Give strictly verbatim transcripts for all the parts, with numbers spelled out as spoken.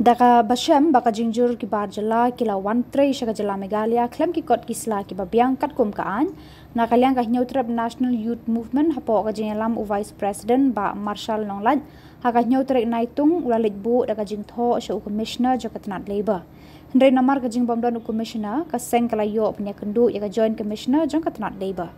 Da kaba shem ba ka jingjur ki bar jylla ki la wan trei sha ka jylla Meghalaya khlem ki kot ki sla kiba biang katkum ka aiñ, na ka liang ka Hynñiewtrep National Youth Movement hapoh ka jingïalam u Vice President Bah Marshal Nonglait, ha ka hynñiew tarik Naitung u la leit buh da ka jingthoh sha u Commissioner jong ka tnat Labour. Hynrei namar ka jingbym don u Commissioner, ka seng ka la ïoh pynïakynduh ïa ka Joint Commissioner jong ka tnat Labour.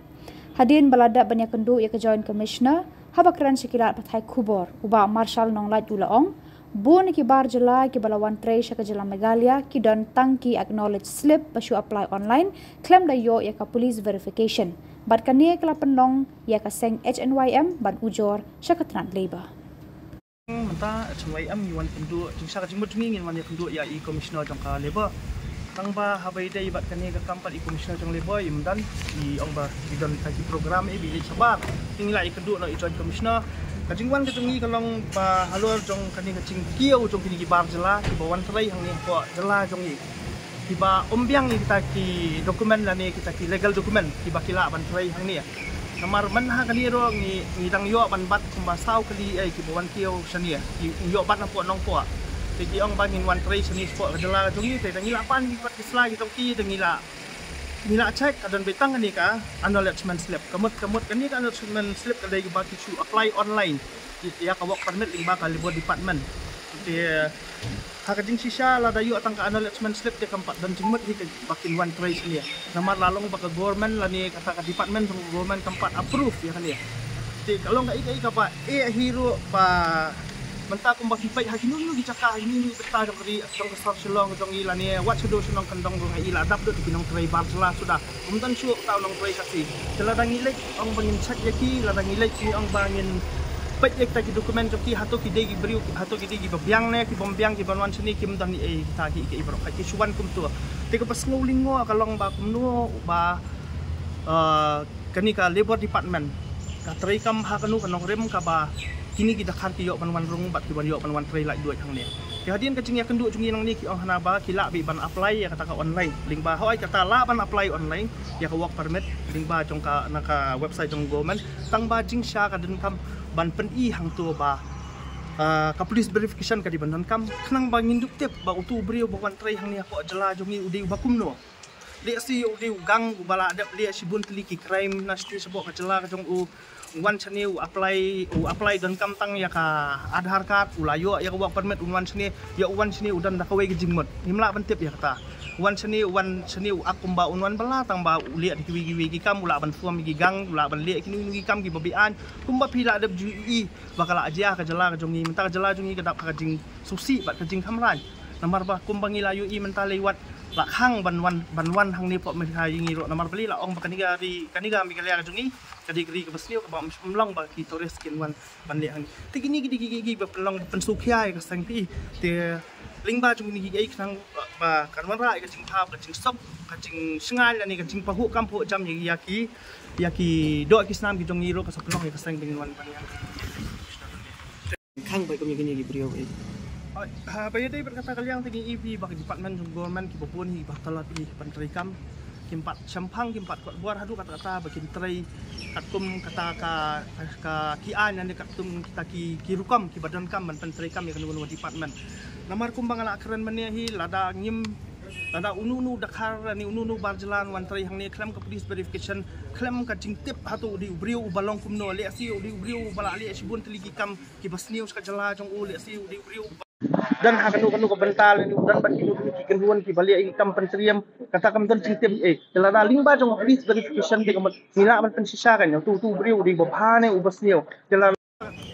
Hadien ba la dep ban ïakynduh ïa ka Joint Commissioner, haba kren sha ki lad pathai khubor, u Bah Marshal Nonglait u la ong, bun ki bar jylla kiba la wan trei sha ka jylla Meghalaya ki don tang ki acknowledge slip ba shu apply online khlem da ïoh ïa ka police verification. Bad kane ka la pynlong ïa ka seng H N Y M ban ujor sha ka tnat Labour. Mynta H N Y M ngi wan kynduh, jingshisha ka jingmut jong ngi ngin wan ïakynduh ïa i Commissioner jong ka Labour. Tang ba haba ïadei bad kane ka kam pat i Commissioner jong Labour, i Madan, i ong ba i don ka ki program, eh, ba i leit shabar. Te ngi la ïakynduh noh i Joint Commissioner. Ka jingwan ka jong ngi ka long ba halor jong kane ka jingkiew jong kine ki bar jylla kiba wan trei hangne hapoh jylla jong ngi, kiba ym biang ïa kita ki document lane kita ki legal document kiba ki lah ban trei hangne. Namar mynta ha kane ruh ngi, ngi dang ïoh ban bat kumba saw kali, eh, kiba wan kiew shane, ki ïoh bat napoh Nongpoh. Te ki ong ba ngin wan trei shane shapoh ka jylla ka jong ngi, te da ngi la pan ki kot ki sla ki jong ki, da ngi la, ngi la check, ka don beit tang kane ka acknowledgement slip. Ka mut, ka mut kane ka acknowledgement slip ka dei kaba ki shu apply online ïa ka work permit lyngba ka Labour Department. Te ha ka jingshisha lada ïoh tang ka acknowledgement slip te kam pat don jingmut hi ka ba kin wan trei shane. Namar la long ba ka government lane kata ka department jong ka government kam pat approve ïa kane. Te ka long kaei kaei kaba eh hi ruh ba mynta kumba phi peit ha kino kino ki jaka, ha kino kino ki bynta jong ka ri, jong ka sor Shillong jong ngi lane wat shadoh sha nongkyndong jong ngi, la dap dud ki nongtrei bar jylla suda. Ym don shuh uta u nongtrei Khasi. Te lada ngi leit ong ba ngin check ïa ki, lada ngi leit ngi ong ba ngin peit ïa kita ki document jong ki, hato ki dei ki briew, hato ki dei kiba biang ne kibym biang kiban wan shane, kim don ei kita ki, ki baroh ki shu wan kumto. Te kaba sngew lyngngoh ka long ba kumno ba, eh, kane ka Labour Department ka treikam ha kano ka nongrim kaba kine ki dkhar ki ïoh ban wan rung bad kiban ïoh ban wan trei laitluid hangne. Te hadien ka jingïakynduh jong ngi nangne ki ong hana ba ki lah beit ban apply ïa kata ka online. Lyngba hooid kata lah ban apply online ïa ka work permit lyngba jong ka na ka website jong government. Tang ba jingshisha ka donkam ban pyni hangto ba, ah, ka police verification ka dei ban donkam. Khnang ba ngin dup tip ba uto u briew ba wan trei hangne hapoh jylla jong ngi u dei uba kumno. Lehse u dei u gang uba la dep leh shibun tylli ki crime na shnong shapoh ka jylla ka jong u. U wan shane u apply, u apply donkam tang ïa ka Aadhaar card, u la ïoh ïa ka work permit, u wan shane, ïa u wan shane u don da kawei ka jingmut. Ngim lah ban tip ïa kata. U wan shane, u wan shane u ap kumba un wan bylla tang ba u leh da kiwei kiwei ki kam, u lah ban form ïa ki gang, u lah ban leh kino kino ki kam kiba be-aiñ. Kumba phi la dep ju i ba ka la jia ka jylla ka jong ngi, mynta ka jylla jong ngi ka dap ha ka jingsngewsih bad ka jingkhamrain. Namar ba kumba ngi la ïohi mynta lei wat la khang ban wan, ban wan hangne hapoh Meghalaya ngi ruh, namar balei la ong ba kane ka ri, kane ka Meghalaya ka jong ngi ka dei ka ri kaba sniew kaba ym, ym long ba ki tourist kin wan ban leh hangne. Te kine ki dei ki, ki, kiba pynlong ba pynsngewkhia ïa ka seng phi. Te lyngba jong kine kiei khnang ba, ba kan wanrah ïa ka jingthap, ka jingsuk, ka jingshngaiñ lane ka jingpynhuh kam pynhuh jam ïa, ïa ki, ïa ki doh ki snam ki jong ngi ruh, ka sa pynlong ïa ka seng ba ngin wan ban ïa. Khang ba kum ïa kine ki briew eh. Ha, ba ïadei bad kata ka liang te ngi i ba ka department jong government kiba bun hi ba tlot hi ban trei kam. Kim pat shemphang, kim pat kot bor haduh katta katta ba kin trei katkum kata ka, ka, ka ki aiñ ne katkum kita ki, ki rukom kiba donkam ban pyntrei kam ïa kano kano department. Namar kumba nga la kren mynne hi, lada ngim, lada uno uno dkhar ne uno uno bar jylla wan trei hangne khlem ka police verification, khlem ka jingtip hato u dei u briew uba long kumno, lehse u dei u briew uba la leh shibun tylli ki kam kiba sniew sha ka jylla jong u, lehse u dei u briew uba don ha kano kano ka bynta lane u don bad kino kino ki kynhun kiba leh ïa ki kam pyntriem, kata kam don jingtip eh. Te lada lyngba jong ka police verification te ka mut ngi lah ban pynshisha kan ïa uto, uto u briew u dei uba bha ne uba sniew. Te lada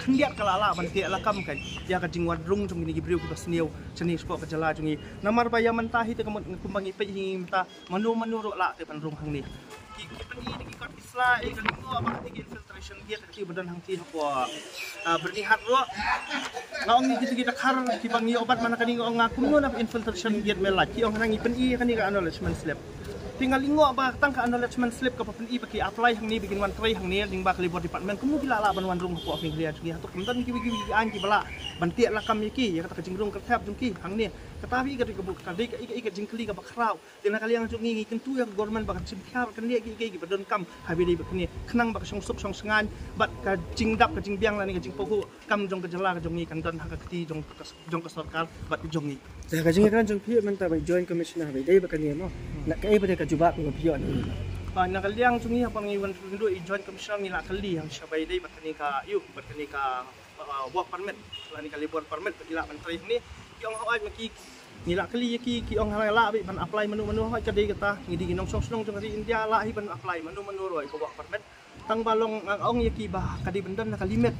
khyndiat ka la lah ban teh lakam kan ïa ka jingwan rung jong kine ki briew kiba sniew shane shapoh ka jylla jong ngi. Namar ba ïa mynta hi te ka mut kumba ngi peit hi mynta mano mano ruh lah te ban rung hangne. Ki, ki pyni da ki kot ki sla eh, ka lyngkhuh ba ka dei ki infiltration gate ka dei ba don hangtei hapoh, ah, Byrnihat ruh. Nga ong ïa kita ki dkhar kiba ngi ïoh bat man kane, nga ong nga kumno na infiltration gate me lait. Ki ong hana ngi pyni ïa kane ka acknowledgement slip. Te nga lyngkhuh ba tang ka acknowledgement slip kaba pyni ba ki apply hangne ba kin wan trei hangne lyngba ka Labour Department, kumno ki lah lah ban wan rung hapoh Meghalaya jong ngi, hato kam don kiwei kiwei ki aiñ kiba lah ban teh lakam ïa ki ïa kata ka jingrung kyrthep jong ki hangne. Kata hi ka dei ka, ka dei ka, ka, ka jingkylli kaba khraw. Te na ka liang jong ngi ngi kyntu ïa ka government ba kan shim khia bad kan leh kiei kiei kiba donkam ha ba ïadei bad kane, khnang ba ka shongsuk shongshngaiñ bad ka jingdap ka jingbiang lane ka jingpynhuh kam jong ka jylla ka jong ngi kan don ha ka kti jong ka, jong ka sorkar bad ka jong ngi. Te ka jingïakren jong phi mynta ba Joint Commissioner ba dei ba kane mo. Na kaei ba dei ka jubab ka phi ïoh na? Ah, na ka liang jong ngi hapdeng ngi wan tu i Joint Commissioner ngi la kylli hangne sha ba dei ba kane ka ïoh ba kane ka, ah, work permit lane ka labour permit ba ki lah ban trei hangne. Ki ong hooid ma ki, ngi la kylli ïa ki, ki ong hooid lah beit ban apply mano mano, hooid ka dei kata, ngi dei ki nongshong shnong jong ka ri India lah hi ban apply mano mano ruh ïa ka work permit. Tang ba long nga ong ïa ki ba ka dei ban don na ka limit.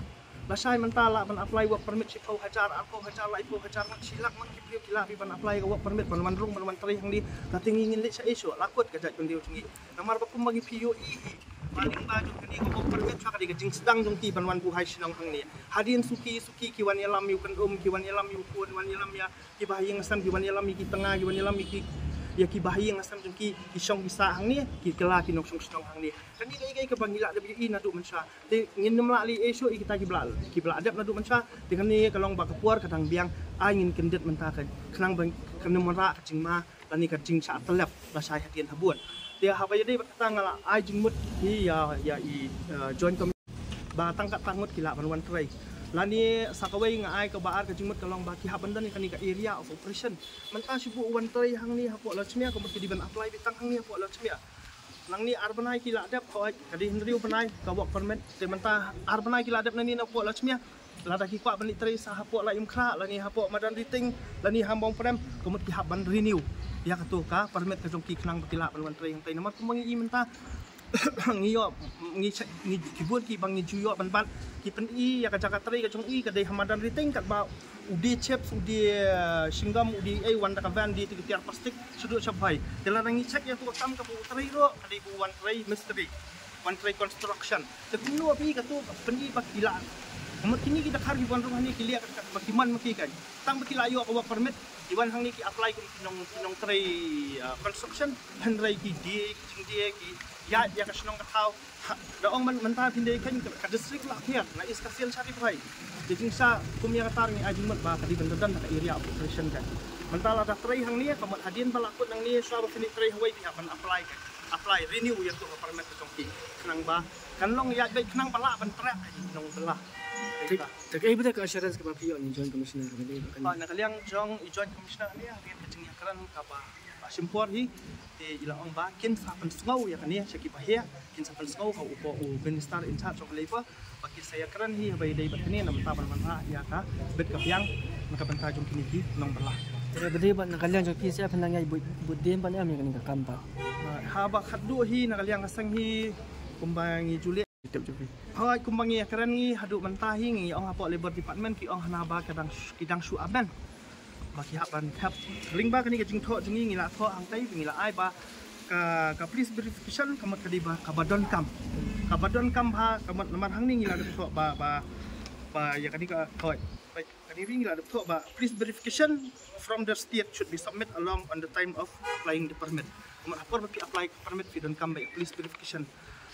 Lashai mynta lah ban apply work permit shiphew hajar, arphew hajar, laiphew hajar ngut, shi lak ngut ki briew ki lah beit ban apply ka work permit ban wan rung ban wan trei hangne. Te ngi ngin leit shaei shuh, la kut ka jaitbynriew jong ngi. Namar ba kumba ngi phi ïohi hi, ba lyngba jong kane ka work permit shuwa ka dei ka jingsdang jong ki ban wan buhai shnong hangne. Hadien suki suki ki wan ïalam ïa u Kyndum, ki wan ïalam ïa u Khun, wan ïalam ïa ki bahaïing Assam, ki wan ïalam ïa ki tnga, ki wan ïalam ïa ki, ïa ki bahaïing Assam jong ki, ki shong ki sah hangne, ki kylla ki nongshong shnong hangne. Kane kaei kaei kaba ngi la dep ïohi naduh mynshuwa. Te ngin nym lah leh ei shuh ïa kita kiba la, kiba la dep naduh mynshuwa. Te kane ka long ba ka por ka dang biang, ai ngin kyndit mynta ka, khnang ba kan nym wanrah ka jingma lane ka jingshah tyllep lashai hadien habud. Te haba ïadei bad kata nga la ai jingmut hi ïa, ïa i, eh, Joint Commission ba tang katto ngut ki lah ban wan trei. Lane sa kawei nga ai kaba ar ka jingmut ka long ba ki hap ban don ïa kane ka area of operation. Mynta shu buh wan trei hangne hapoh Lachmia, ka mut ki dei ban apply beit tang hangne hapoh Lachmia. Nangne ar bnai ki la dep, hooid, ka dei hynriew bnai ka work permit. Te mynta ar bnai ki la dep nangne na hapoh Lachmia. Lada ki kwah ban leit trei sa hapoh Laitumkhrah, lane hapoh Madan Riting, lane ha Mawprem, ka mut ki hap ban renew ïa kato ka permit ka jong ki khnang ba ki lah ban wan trei hangtai. Namar kumba ngi i mynta, ngi ïoh, ngi check, ngi, ki bun kiba ngi ju ïoh ban bat, ki pyni ïa ka jaka trei ka jong i ka dei ha Madan Riting, katba u die chips, u die, eh, shinggam, u die ei wan da ka van, die te ka tiar plastik shaduh sha Bhoi. Te lada ngi check ïa kato ka kam kaba u trei ruh ka dei ba u wan trei mistri, wan trei construction. Te kumno ba i kato ka pyni ba ki lah, ka mut kine ki dkhar ki wan rung hangne ki leh ka, ka, ba ki mon ma ki kan. Tang ba ki la ïoh ka work permit, ki wan hangne ki apply kum ki nong, ki nongtrei, ah, construction, hynrei ki die, ki jingdie, ki ïaid ïa ka shnong ka thaw. Ha, da ong man, mynta phin dei kan ka, ka district la pher, na East Khasi Hills sha Ri Bhoi. Te jingshah kum ïa kata ngi ai jingmut ba ka dei ban don ha ka area of operation kan. Mynta lada trei hangne, ka mut hadien ba la kut nangne, shuwa ba phin leit trei hawei phi hap ban apply kan. Apply renew ïa kato ka permit ka jong ki. Khnang ba kan long ïaid beit khnang ba lah ban trei ïa ki nongbylla. Te, te kaei ba dei ka assurance kaba phi ïoh na i Joint Commissioner kaba dei ba kan. Ah, na ka liang jong i Joint Commissioner ne, hadien ka jingïakren kaba, ba shim por hi, te i la ong ba kin sa pynsngew ïa kane sha kiba heh, kin sa pynsngew ha u, u Minister in charge jong ka Labour, ba kin sa ïakren hi haba ïadei bad kane na bynta ban wanrah ïa ka bit ka biang na ka bynta jong kine ki nongbylla. Te ba dei ba na ka liang jong phi sa pynang ïa bud, bud dien ban em ïa kane ka kam ba. Ah, haba khatduh hi na ka liang ka seng hi kumba ngi ju leh. Hooid, kumba ngi ïakren ngi haduh mynta hi ngi ong hapoh Labour Department ki ong hana ba ka dang sh-, ki dang shu amend. Ba ki hap ban thep. Lyngba kane ka jingthoh jong ngi ngi la thoh hangtai ngi la ai ba ka, ka police verification ka mut ka dei ba kaba donkam. Kaba donkam ba ka mut namar hangne ngi la dep thoh ba, ba, ba ïa kane ka hooid. Ba kane ngi la dep thoh ba police verification from the state should be submit along on the time of applying the permit. Ka mut ha por ba phi apply permit phi donkam ba ïa police verification.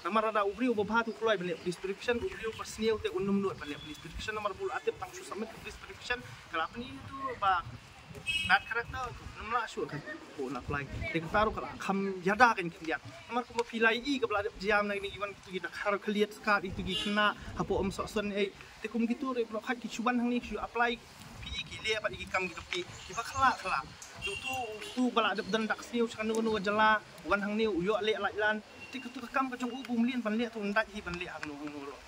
Namar lada u briew uba bha te u kloi ban leh police verification, u briew uba sniew te un ym nud ban leh police verification, namar ba u la tip tang shu submit ka police verification ka la pyni ïa uto ba bad character, ym lah shuh kan, ko na apply. Te kata ruh ka la kham ïada kan khyndiat. Namar kumba phi la ïohi kaba la dep jia na kine ki wan kito ki dkhar khlieh skhat, kito ki khynnah hapoh Umsohsun ei. Te kum kito ruh baroh khoit ki shu wan hangne ki shu apply, phi ki leh pat ki kam kito ki, kiba khlak khlak. Te uto, uto ba la dep don da ka sniew sha kano kano ka jylla, wan hangne u ïoh leh lait lan. Te kato ka kam ka jong u ba um leh ban leh, te un dait hi ban leh hangno hangno ruh.